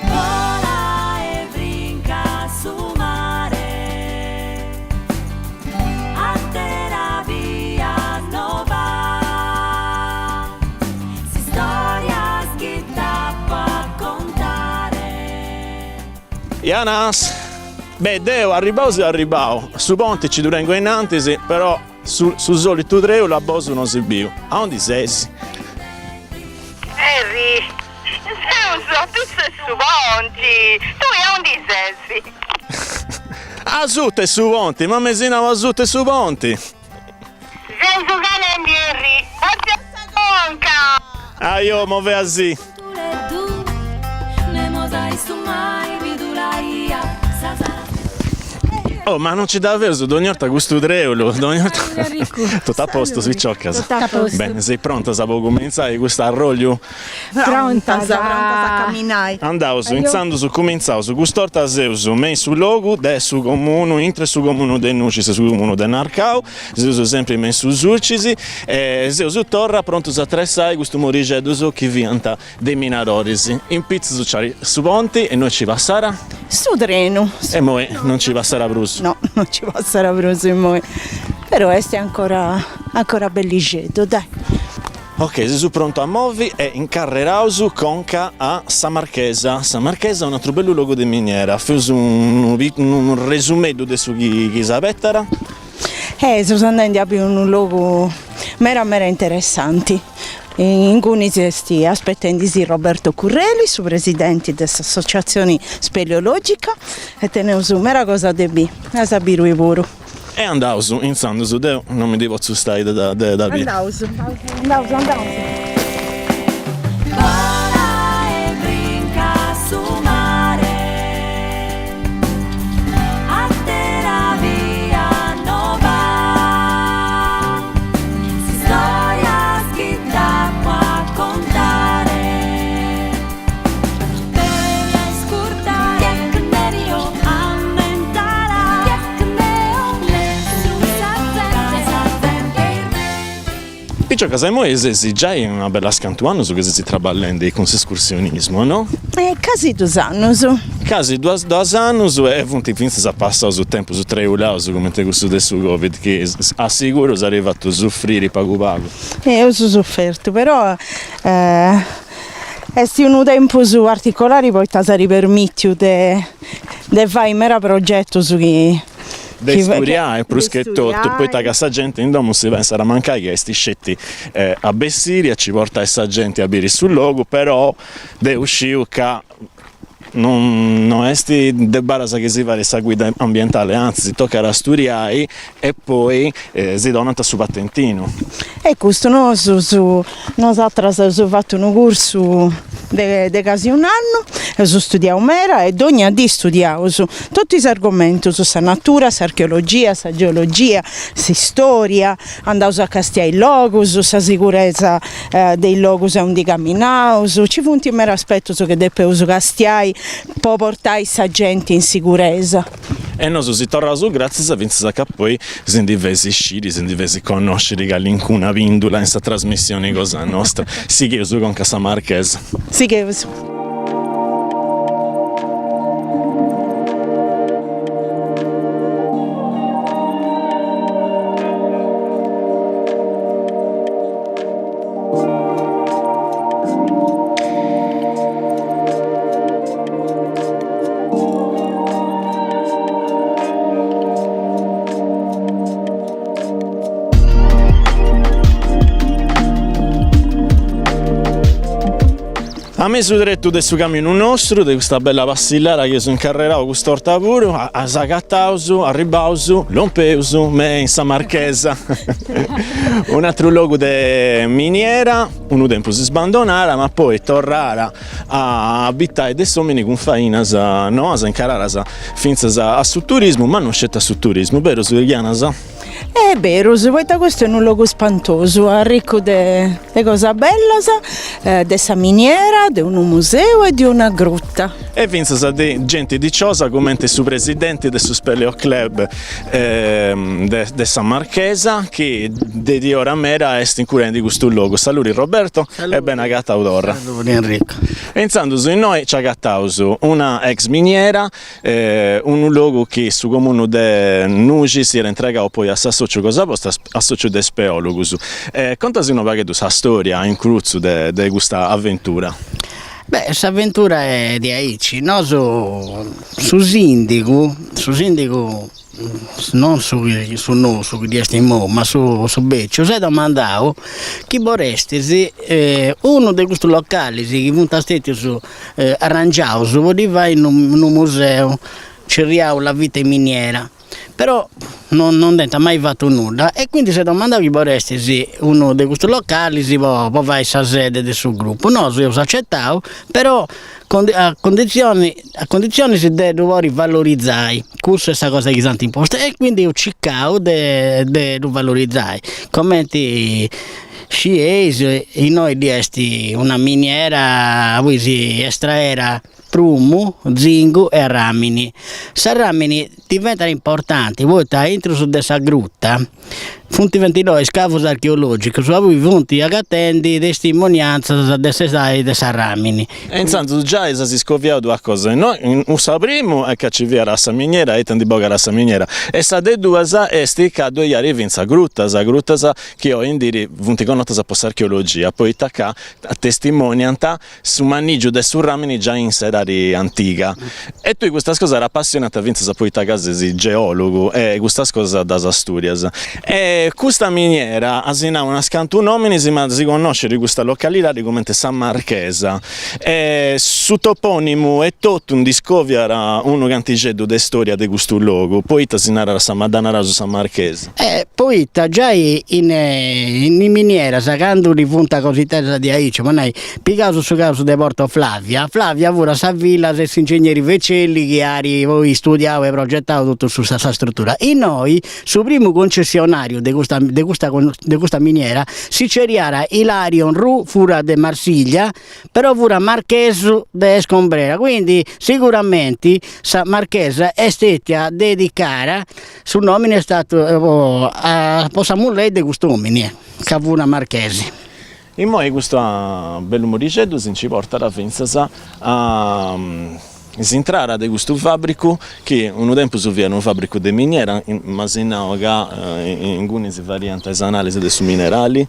Vola e brinca su mare, Àtera bia no b'at, S'istòrias chi t'apo a contare. Janas! Beh, deu arribau seu arribau, su ponti ci ddu tengu innantis, però su su solitu treulu a bosu no si biu. Aundi seis? Erri, seus a pitzu 'e su ponti, tui aundi ses? Asuta 'e su ponti, ma m'eis nau asuta 'e su ponti! Seus calendi Erri, atzia sa conca! Ajò, moveasì! Oh, ma non ci dda feus dogni 'orta custu treulu, dogni 'orta. Totu a postu, piciocas? Totu a postu. Bene, seis prontas po cumintzai custu arrolliu? Prontas, prontas a caminai. Andaus, intzandus cumintzaus, cust'orta seus me in su logu de su comunu, intre su comunu de Nuxis e su comunu de Narcau, seus sempri me in su Surcis e seus torra prontus a atressai custus murixeddus chi fiant de minadoris. In pitzus nc'at su ponti e innoi ci passat? Su trenu. E immoi non ci passat prus. No, non ci passat prus immoi, però est ancora ancora bellixeddu, dai. Ok, seus prontus a movi e incarreraus conca a Sa Marchesa. Sa Marchesa un'atru bellu logu de miniera. Feus unu unu resumeddu de su chi chi s'abetat. Eh, seus andendi a biri unu logu mera mera interessanti. Ingunis est aspetendisì Roberto Curreli, su presidenti de s'associatzioni speleologica e teneus mera cosa de biri, as a biri tui puru. E andaus, intzandus, deu non mi ndi potzu stai de dda biri. Andaus, andaus, andaus. Vola e brinca su mare, Àtera bia no b'at, S'istòrias chi t'apo a contare. Bene a iscurtare, Piciocas, immoi seis giai una bella scantu annus chi seis traballendi cun s'escursionismu, no? Casi dus annus. Casi duas duas annus e funt fintzas passaus tempus treulaus cumenti cussu de su Covid chi a siguru s'at fatu sufriri pagu pagu. Eus sufertu, però Est unu tempus particolari poita s'at permìtiu de de fai meda progetus chi De studiai prus che totu, poita ca sa genti in domu si pensat mancai chi est sceti a bessiri a ci portai sa genti a biri su logu, però deu sciu ca non no est de badas chi si fait sa guida ambientale, antzis tocat a studiai e poi si donant su patentinu. E custu nosus, nosatras eus fatu unu cursu de de casi un'annu, eus studiau meda e dogna dì studiaus totu is argomentus, sa natura, s'archeologia, sa geologia, s'istoria, andaus a castiai is logus, sa siguresa de is logus aundi caminaus, nci funt meda aspetus chi depeus castiai po portai sa genti in siguresa. E nosu si torraus gràtzias fintzas a ca poi si ndi feis sciri, si ndi feis connosciri calincuna pìndula in sa trasmissioni cosa nostra. Sigheus conca a sa Marchesa. Sigheus. A mesu tretu de su caminu nostru, de custa bella passillara chi eus incarrerau cust'orta puru, s'agataus, arribbaus, lompeus me in sa Marchesa, un'atru logu de miniera, unu tempus sbandonada ma poi torrada a abitai de s'omini cun fainas noas incaradas fintzas a su turismu, ma non sceti a su turismu, berus Janas? Est berus, poita custu est unu logu spantosu, arricu de de cosas bellas, de sa miniera, de unu museu e de una gruta. E fintzas de genti diciosa cumenti su presidenti de su Speleo Club de sa Marchesa chi de diora meda est incurendi custu logu. Saludi Roberto e beni agatau torra. Saludi Enrico. E intzandus innoi nci agataus una ex miniera Unu logu chi su comunu de Nuxis iat intregau poi a s'associu cosa bosta, associu de speologus. Contasi unu pagheddu sa storia in crutzu de custa aventura. Beh, s'aventura est diaici, nosu su sindigu, su sindigu non su chi su nou, su chi ddi est immoi, ma su su beciu, s'est domandau chi borestis unu de custus localis chi funt stetius arrangiaus po ddi fai unu museu, cerriau La vita in miniera, però non non dd'ant mai fatu nudda e quindi s'est domandau chi borestis unu de custus localis po po fai sa sede de su gruppu, nosu eus acetau, però a condizioni a condizionis de ddu podi valorizai, cussa est sa cosa chi s'ant impostu e quindi eus circau de de ddu valorizai, cumenti scieis innoi ddi est una miniera poi si estraera prumu, zingu e arramini, s'arramini diventat importanti poita aintrus de sa gruta Funt fendi iscavus archeologicus aubi funt agatendi testimoniantzas de s'edadi de s'arramini. E intzandus giai s'as iscoviau duas cosas, innoi, sa primu est ca ci fiat sa miniera e ita ndi bogat sa miniera e sa de duas est ca ddoi iat fintzas grutas, grutas chi oi in diri funt connotas po s'archeologia poita ca testimoniant su manìgiu de su ràmini giai in s'edadi antiga. E tui custas cosas t'apassionant fintzas poita ca ses geòlogu e custas cosas ddas stùdias. E custa miniera, as nau unas cantu nòminis, ma si connoscit custa localidadi cumenti sa Marchesa. E su topònimu etotu ndi scoviat unu cantixeddu de storia de custu logu, poita si narat sa dda naraus sa Marchesa. E poita giai in in minieras candu ddi funt cositeddas diaici, po nai, pigaus su casu de Porto Flavia, Flavia furat sa filla de s'ingegneri Vecelli chi at poi studiau e progetau totu su sa struttura. Innoi su primu concessionariu de custa de custa de custa miniera si cerriat Ilarion Roux, furat de Marsiglia, però furat marchesu de Escombrera, quindi siguramenti sa marchesa est stetia dedicara Su nomini est statu po sa mulleri de cust'omini, ca fut una marchesi. Immoi custu bellu murixeddu si nci portat fintzas a s'intrada de custu fàbricu chi unu tempus fiat unu fàbricu de miniera, m'as nau ca inguni si fadiant is analisi de su minerali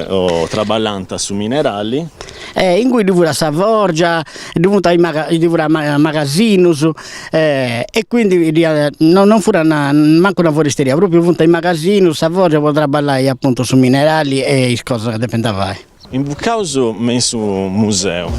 o traballant su minerali. E ingui ddu furat sa forgia, ddu funt ddu furat magasinus e quindi no non furat mancu una foresteria, propriu funt is magasinus, sa forgia po traballai apuntu su minerali e is cosas ca depint fai. Imbucaus me in su museu.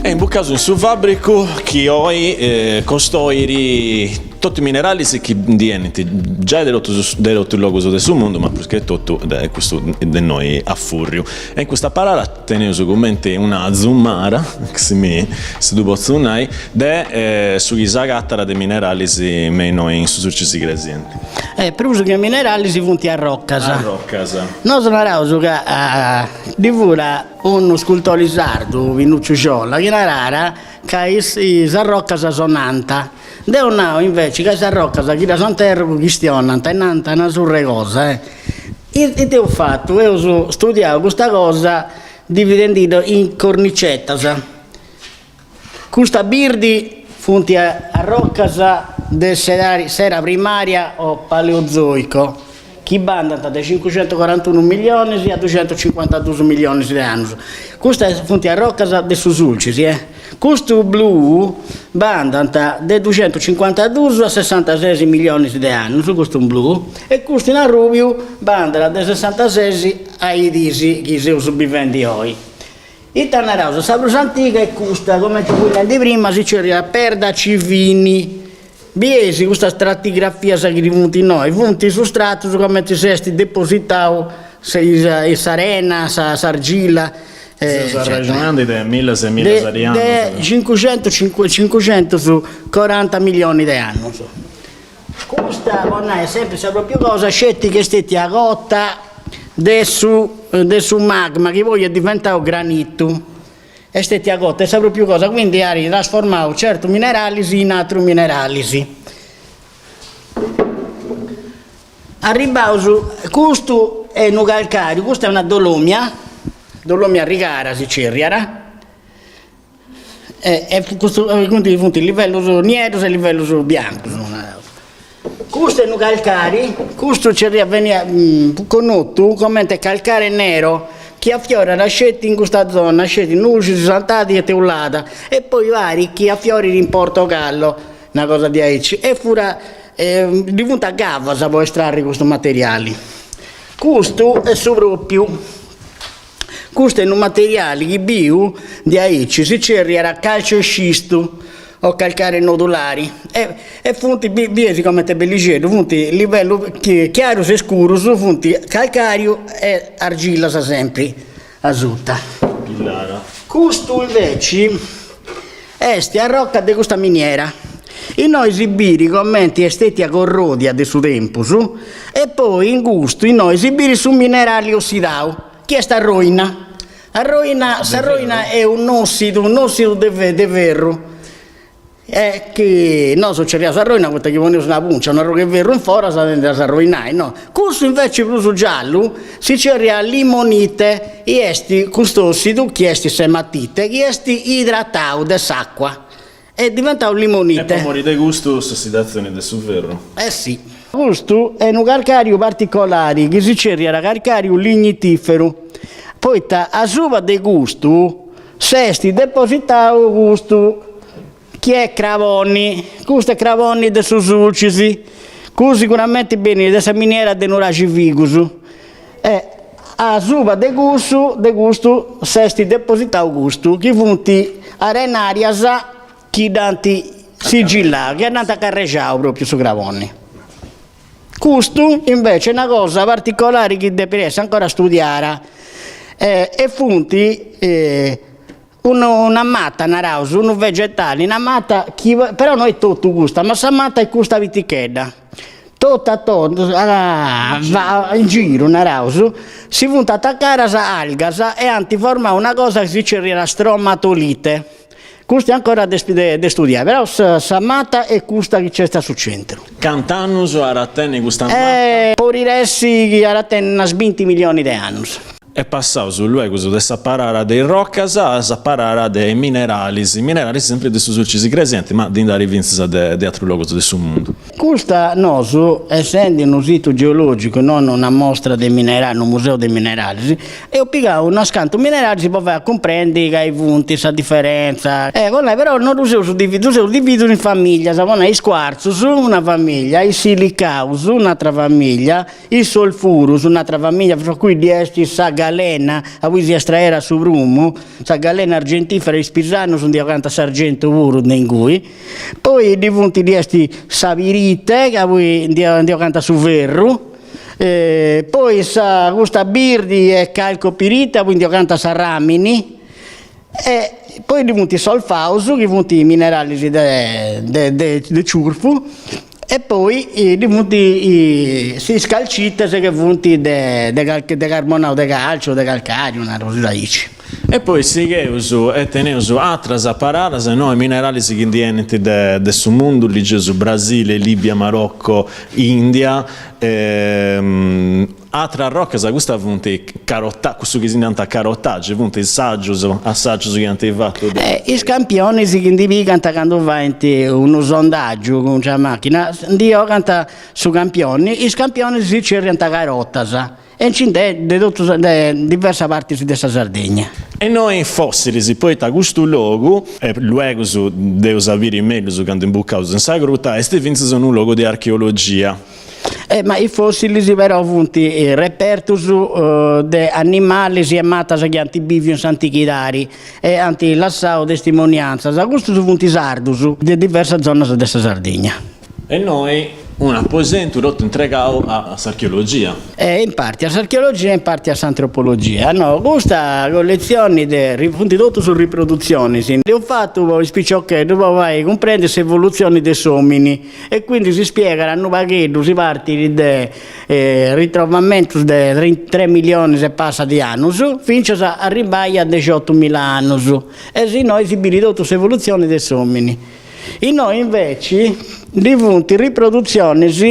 E imbucaus in su fàbricu chi oi costoit Totu is mineralis chi ndi 'enint giai de totu de totu is logus de su mundu, ma prus che totu de custu de innoi a furriu. E in custa parada teneus cumenti una zumara, si mi si ddu potzu nai, de su chi s'agatat de mineralis me innoi in su Surcis Igresienti. E prus che mineralis funt arrocas. Arrocas. Nosu naraus ca ddi furat unu scultori sardu, Pinucciu Sciola, chi narat ca is arrocas sonant Deu nau inveci ca is arrocas chi ddas interrogu chistionant e nant una surra 'e cosa eh. Ite eus fatu, eus studiau custa cosa dividendidda in cornicetas. Custa birdi funt arrocas de s'era primaria o paleozoico, chi bandant de cincucentucorantunu millionis a duxentucincuantadus millionis de annus. Custas funt arrocas de su Sulcis, eh. Custu blu bandant de duxentucincuantadus a sessantases millionis de annus, custu in blu, e custu in arrubiu bandat de sessantases a is diis chi seus bivendi oi. Ita naraus, sa prus antiga est custa, cumenti fui nendi prima, si cerriat Perda Civini. Bieis custas stratigrafias chi ddi funt innoi, funt is sustratus cumenti s'est depositau s'arena, s'argilla. Seus arrexonandi de millas e millas di annus. De cincuxentus coranta millionis de annus. Custa, po nai, est sempri sa propriu cosa, sceti chi est stetia cota de su de su magma chi poi est diventau granitu, est stetia cota, est sa propriu cosa, quindi at trasformau certus mineralis in atrus mineralis. Arribbaus, custu est unu calcariu, custa est una dolomia, dolomia Rigara si cerriat, e custu quindi funt livellus nieddus e livellus biancus, naraus. Custu est unu calcari, custu cerriat beniat connotu comente calcare nero, chi afiorat sceti in custa zona, sceti in Nulcis, Santadi e Teulada, e poi parit chi afiorit in Portogallo, una cosa diaici, e furat ddi funt gavas po estrarri custu materiali. Custu est su propriu, custu est unu materiali chi biu diaici si cerriat calcescistu o calcare nodulari e e funt, bieis comente est bellixeddu, funt livellus chiarus e scurus, funt calcariu e argillas sempri asuta. Custu inveci est arroca de custa miniera, innoi si biri comenti est stetia corrodia de su tempus e poi in custu innoi si biri su minerali ossidau chi est arroina, arroina, s'arroina est un'ossidu, un'ossidu de ferru E chi nosu cerriaus arroina poita chi poneus una puncia, un'arrogu 'e ferru in foras tendit a s'arroinai, no. Cussu inveci prus giallu si cerriat limonite i est cust'ossidu chi est s'ematite chi est idratau de s'acua e est diventau limonite. E po mori de custu s'ossidatzioni de su ferru. Eh si. Custu est unu calcariu particolari chi si cerriat calcariu lignitiferu, poita asuba de custu S'est depositau custu chi est craboni, custu est craboni de su Sulcis, custu siguramenti benit de sa miniera de Nuraxi Figus e asuba de cussu de custu s'est depositau custu chi funt arenarias chi dd'ant sigillau, chi dd'ant carrexau propriu su craboni. Custu invece est una cosa particolari chi depit essi ancora studiara e funt una mata naraus, unu vegetali, una mata chi però no est totu custa, ma sa mata est custa pitichedda, totu a totu in giru naraus si funt atacadas algas e ant formau una cosa chi si cerriat stromatolite Custu est ancora de de studiai, però sa mata est custa chi nc'est a su centru. Cant'annus at a tenni custa mata? Podit essi chi at a tenni unas binti millionis de annus. E passaus luegus de sa parada de is rocas a sa parada de is mineralis, mineralis sempri de su Sulcis Igresienti, ma ndi nd'at fintzas de atrus logus de su mundu. Custa nosu, essendi unu situ geologicu, non una mostra de mineralis, unu museu de mineralis, Eus pigau unas cantu mineralis po fai a cumprendi cali funt sa diferentza. E po nai però no ddus eus dividius, ddus eus dividius in familias, po nai is cuartzus una familia, is silicaus un'atra familia, is solfurus un'atra familia, fra cui ddi est sa galena aundi si estraerat su prumu, sa galena argentifera, is pisanus ndi 'ogant s'argentu puru de ingui, poi ddi funt ddi est sa pirite aundi ndi 'ogant su ferru Poi sa custa birdi est calcopirite aundi ndi 'ogant s'arramini e poi ddi funt is solfaus chi funt mineralis de de de ciurfu e poi ddi funt is calcites chi funt de de carbonau de calciu de calcariu, naraus aici. E poi sigheus e teneus atras paradas, innoi mineralis chi ndi 'enint de de su mundu, ligeus Brasile, Libia, Marocco, India, atras rocas, custas funt carota, cussu chi si nant carotaggi, funt saggius, assaggius chi ant fatu de. Is campionis chi ndi pigant candu faint unu sondaggiu cun sa machina, ndi 'ogant su campioni, is campionis si cerriant carotas E nci nd'est de totu de diversas partis de sa Sardegna. E innoi fossilis, poita custu logu, e luegus dd'eus a biri mellus candu imbucaus in sa gruta, est fintzas unu logu de archeologia. E ma is fossilis però funt repertus de animalis e matas chi ant biviu in s'antichidadi e ant lassau testimoniantzas, custus funt sardus de diversas zonas de sa Sardigna. E innoi. Un'aposentu totu intregau a s'archeologia. E in parti a s'archeologia e in parti a s'antropologia. No, custa colletzioni de funt totus riprodutzionis, dd'eus fatu po is piciocheddus po fai cumprendi s'evolutzioni de s'omini e quindi si spiegat unu pagheddu, si partit de ritrovamentus de tres millionis e passa di annus fintzas a arribbai a dexiotumila annus e si innoi si biri totu s'evolutzioni de s'omini. Innoi inveci ndi funt riprodutzionis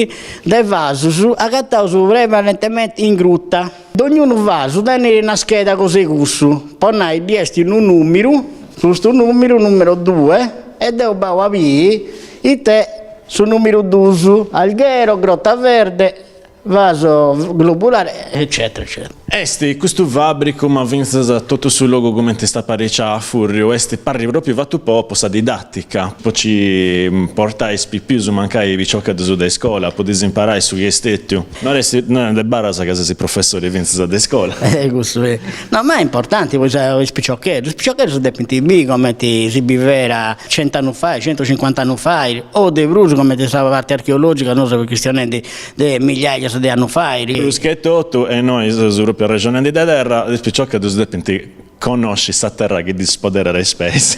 de vasus agataus prevalentementi in gruta. Dognunu vasu tenit una scheda cosa 'e cussu, po nai ddi est unu numiru, custu numiru, numero due, e deu bau a biri ite su numiru dus, Alghero, Grotta Verde, Vaso globulare eccetera eccetera. Est custu fàbricu, ma fintzas totu su logu cumenti est apariciau a fùrriu, est parrit pròpriu fatu po po sa didàtica, po ci portai is pipius mancai piciocheddus de iscola, po ddis imparai su chi est stètiu. No est no est de badas ca ses professori fintzas de iscola. Eh cussu est. No ma est importanti po is piciocheddus, is piciocheddus depint biri cumenti si bivera cent'annus fait, centucincuant'annus fait, o de prus cumenti sa parti archeologica nosu seus chistionendi de migliaias de annus fait. Prus che totu, e innoi seus propriu arrexonendi de terra, is piciocheddus depint connosci sa terra chi ddis poderat is peis.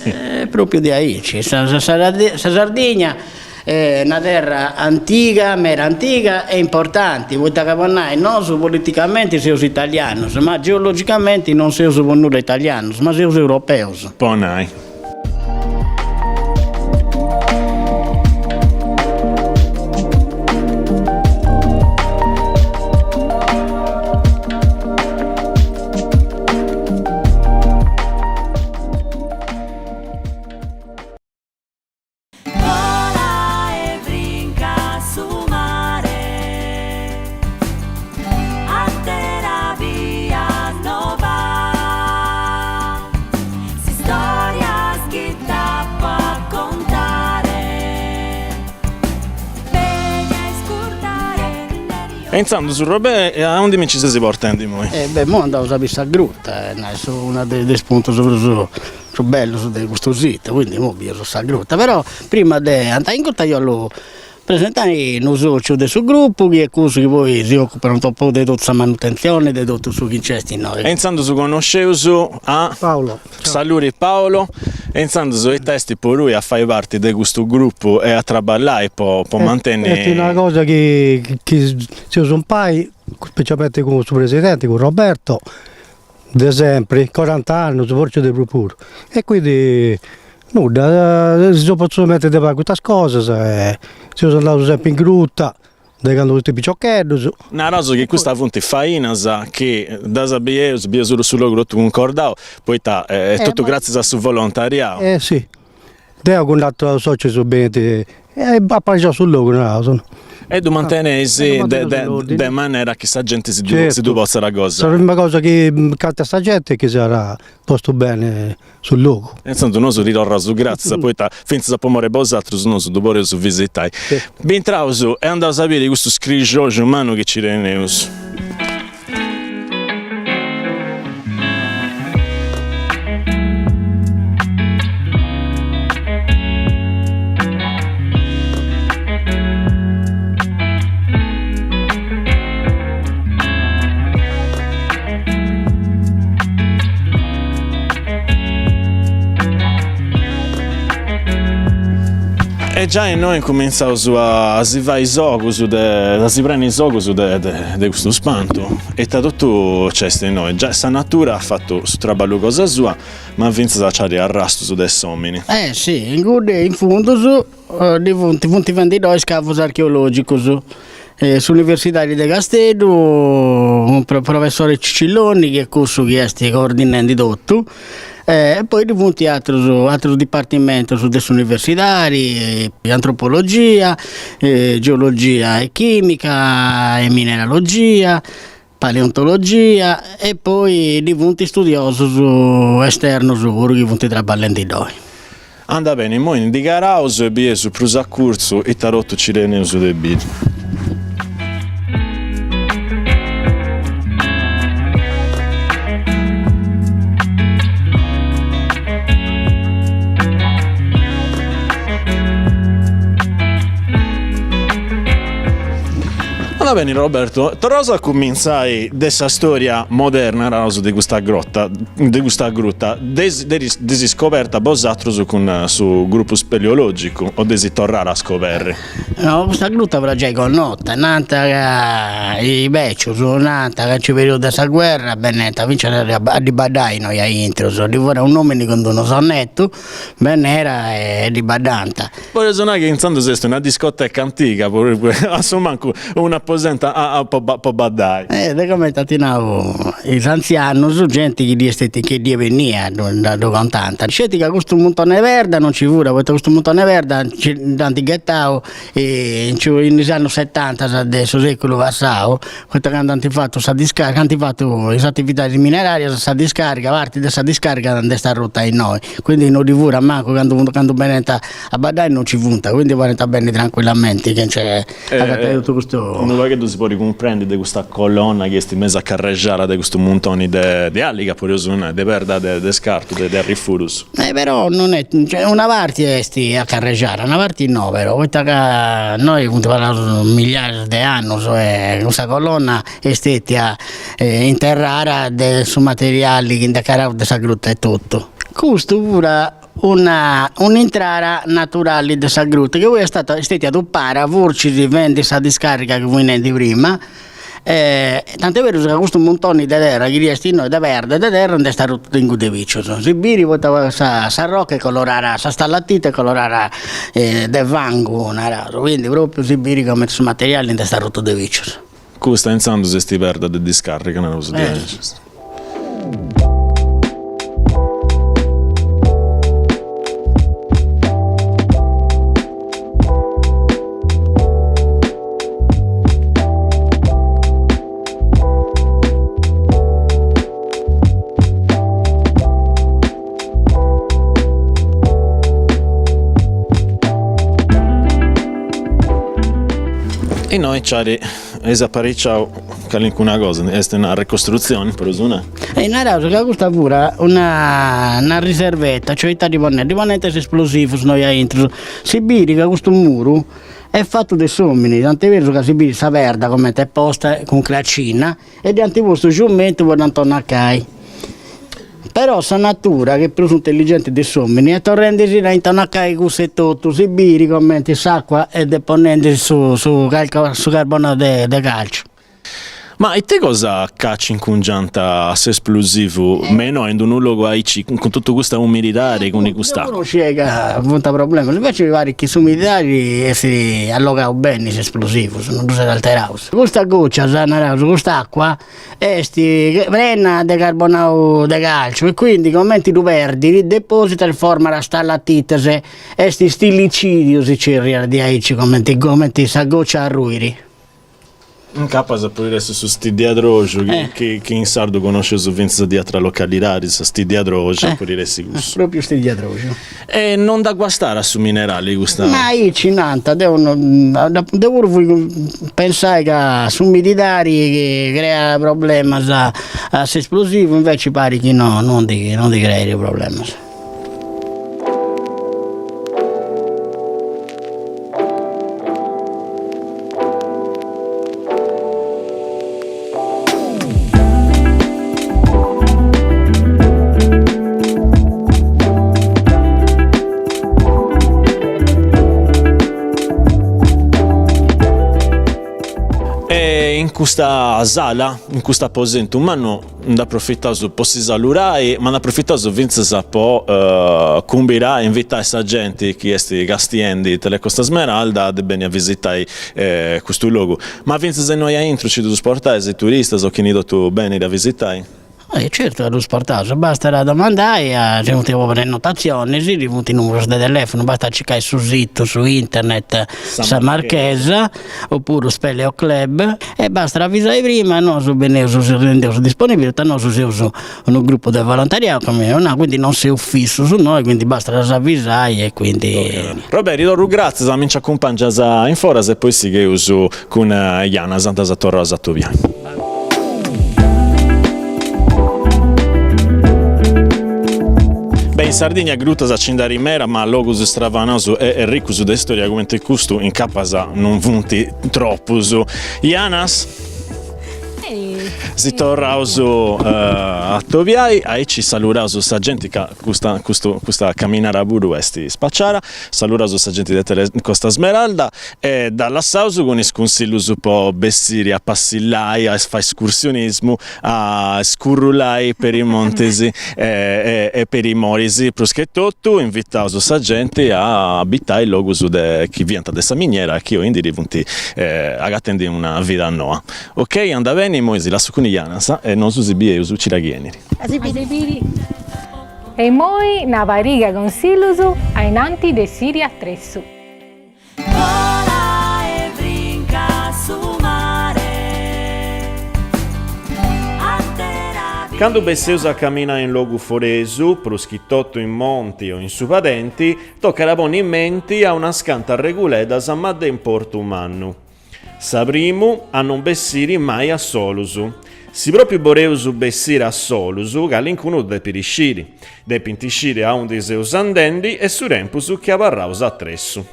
Propriu de aici, sa Sardigna est una terra antiga, meda antiga e importanti, poita ca po nai nosu politicamenti seus italianus, ma geologicamenti non seus po nudda italianus, ma seus europeus. Po nai. Bola e brinca su mare, Atera bia no b'at, S'istorias chi t'apo a contare, Beni a iscurtare. E intzandus Robè, aundi mi nci ses portendi immoi? E beh, imoi andaus a biri sa gruta, est una de is puntus prus prus bellus de custu situ, quindi imoi bieus sa gruta, però prima de andai in gruta io 'ollu presentai unu sociu de su gruppu chi est cussu chi poi si ocupat un po' de totu sa manutenzioni de totu su chi nc'est innoi. E intzandus connosceus a Paolo. Saludi Paolo, e intzandus ita est po tui a fai parti de custu gruppu e a traballai po po mantenni. Est una cosa chi chi seus impari, specialmente cun su presidenti, cun Roberto, de sempri, corant'annus, fortzis de prus puru, e quindi nudda, si seus postus in menti de fai custas cosas e seus andaus sempri in gruta de candu funt piciocheddus. Naraus chi custas funt fainas chi ddas bieus, bieus su logu totu cuncordau, poita est totu gratzias a su volontariau. Eh si, Deu cun aterus socius benint e apariciaus su logu naraus. E ddu manteneis de manera chi sa genti si ddu potzat gosai. Sa prima cosa chi cantat sa genti est chi siat postu beni su logu. E intzandus nosu ddi torraus gratzias poita fintzas po mori 'e bosatrus nosu ddu podeus visitai. Bintraus e andaus a biri custu scrixoxu mannu chi ci teneus. E giai innoi incumintzaus a si fai is ogus de a si preni is ogus de de custu spantu, ita totu nc'est innoi, giai sa natura at fatu su traballu cosa sua, ma fintzas nc'at arrastus de s'omini. Eh si, inguni in fundus ddi funt funt fendi ddoi scavus archeologicus, s'universidadi de Casteddu cun professori Cicilloni chi est cussu chi est coordinendi totu E poi ddi funt aterus aterus dipartimentus de s'universidadi, antropologia, geologia e chimica e mineralogia, paleontologia e poi ddi funt studiosus esternus puru chi funt traballendi ddoi. Andat beni, immoi ndi calaus e bieus prus a curtzu ita totu ci teneus de biri. Va beni Roberto, torraus a cumintzai de sa storia moderna, naraus, de custa grotta, de custa gruta, dd'eis iscoberta bosatrus cun su grupu speleologicu o dd'eis torrada a scoberri? No, custa gruta fiat giai connota, nant ca is becius nant ca in su periodu de sa guerra beniant finzas a ddi baddai innoi aintru, ddi fuat un'omini cun d'unu sonettu, beniat e ddi baddant. Podeus nai chi intzandus est una discoteca antiga, a su mancu un'aposentu po baddai. Eh, de cumenti ant nau is antzianus, genti chi ddi est chi ddi beniat ddu contant, sceti ca custu muntoni 'e perda non nci furat, poita custu muntoni 'e perda nci dd'ant ghetau in is annus setantas de su seculu passau, poita candu ant fatu sa discarica, ant fatu is atividadis minerarias, sa discarica, parti de sa discarica nd'est arruta innoi, quindi no ddi furat mancu candu candu benint a baddai non nci funt, quindi podint benni tranquillamenti chentza agatai totu custu. Unu pagheddu si podit cumprendi de custa colonna chi est in mesu acarrexada de custu muntoni de aliga, podeus nai, de perda de scartu, de arrifudus. Eh però non est, cioè una parti est acarrexada, una parti no però, poita ca innoi funt passaus migliaris de annus e custa colonna est stetia interrada de su materiali chi nd'est calau de sa gruta etotu. Custu furat una un'intrada naturali de sa gruta chi poi est stata est stetia tupada fortzis fendi sa discarica chi fui nendi prima E tant'est berus ca custu muntoni de terra chi est innoi de perda e de terra nd'est arrutu de inguni de picius. Si biri poita sa sa rocca est colorada, sa stalatite est colorada de fangu naraus, quindi propriu si biri cumenti su materiali nd'est arrutu de picius. Custa intzandus est perda de discarriga naraus diaici. Innoi nc'at eis apariciau calincuna cosa, est una ricostrutzioni prus una. E naraus ca custa furat una una riservetta, cioè ita ddi ponent, ddi ponent is esplosivus innoi aintru, si biri ca custu muru est fatu de s'omini, tant'est berus ca si biri sa perda cumenti est posta cun cracina e ddi ant postu ciumentu po dda intonacai. Però sa natura, chi est prus intelligenti de s'omini, est torrendi·si a intonacai cussa etotu, si biri cumenti s'acua est deponendi su su su carbonau de calciu. Ma ite cosa ca ci incungiant s'esplosivu me innoi in unu logu aici cun totu custa umididadi cun custa acua? Non sciei ca funt problemas, inveci mi parit chi s'umididadi essit allogau beni is esplosivus, non ddus at alteraus. Custa goccias, naraus, cust'acua est prena de carbonau de calciu e quindi cumenti ddu perdit depositat e format stalatites, est stillicidiu si cerriat diaici cumenti cumenti sa goccia arruiri. Incapas podit essi su stiddiadroxu chi chi in sardu connosceus fintzas de atras localidadis, sa stiddiadroxa podit essi cussu. Propriu stiddiadroxu. E non dda guastat su minerali custa? Ma aici nant, deu non, deu puru fui pensai ca s'umididadi creat problemas a s'esplosivu, inveci parit chi no, non ndi non ndi creit problemas. E in custa sala, in custu aposentu mannu, nd'aprofitaus po si salurai, ma nd'aprofitaus fintzas po cumbirai, invitai sa genti chi est castiendi Telecosta Smeralda de benni a visitai custu logu. Ma fintzas innoi aintru nci ddus portais is turistas o chini totu benit a visitai? E certu ca ddus portaus, bastat a domandai, ci funt po prenotatzionis, ci funt is numerus de telefunu, bastat a circai su situ su internet Sa Marchesa opuru Speleo Club e bastat avisai prima e nosu beneus, si rendeus disponibili, poita nosu seus unu gruppu de volontariau, cumenti eus nau, quindi non seus fissus innoi, quindi bastat a s'avisai e quindi. Robè, ti torru gratzias, mi nci acumpangias in foras e poi sigheus cun Janas, nd'as a torrai a s'atobiai. Beh. In Sardigna grutas ci nd'at meda, ma logus stravanaus e erricus de storia cumenti custu incapas non funt tropus. Janas? Si torraus a atobiai, aici saluraus sa genti ca custa custu custa caminada puru est spaciada, saluraus sa genti de Tele Costa Smeralda e dda lassaus cun is cunsillus po bessiri a passillai, a fai escursionismu, a scurrulai peri is montis e peri is moris, prus che totu invitaus sa genti a abitai logus de chi fiant de sa miniera e chi oindii funt agatendi una vida noa. Ok, andat beni, immoi si lassu cun is janas e nosu si bieus cida chi 'enit. A si biri. E immoi una pariga 'e consillus a innanti de essiri a tressu. Vola e brinca su mare. Candu besseus a caminai in logu foresu, prus chi totu in monti o in su padenti, tocat a ponni menti a unas cantas reguleddas ma de importu mannu. Sa primu, a non bessiri mai a solus. Si pròpiu boreus bessiri a solus, calincunu depit sciri. Depint sciri aundi seus andendi e su tempus chi abarraus a tressu.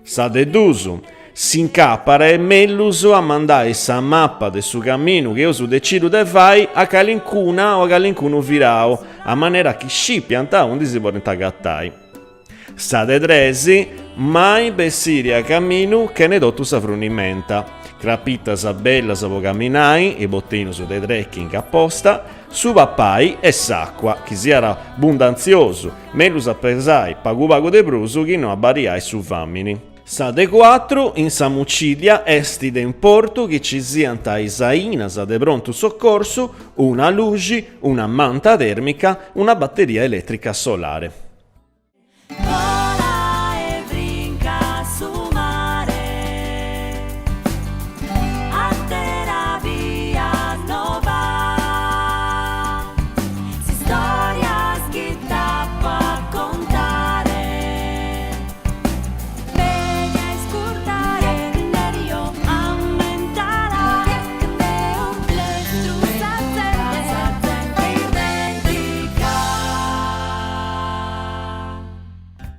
Sa de dus, s'incapat est mellus a mandai sa mapa de su caminu chi eus decidiu de fai a calincuna o a calincunu fidau, a manera chi scipiant aundi si podint agatai. Sa de tres, mai bessiri a caminu chene totu sa frunimenta, crapitas bellas po caminai, is botinus de trekking aposta, su papai e s'acua, chi siat bundantziosu, mellus a pesai pagu pagu de prus chi no a bariai su famini. Sa de cuatru, in sa mucìllia est de importu chi ci siant is ainas de prontu socorsu, una luxi, una manta tèrmica, una bateria elètrica solare.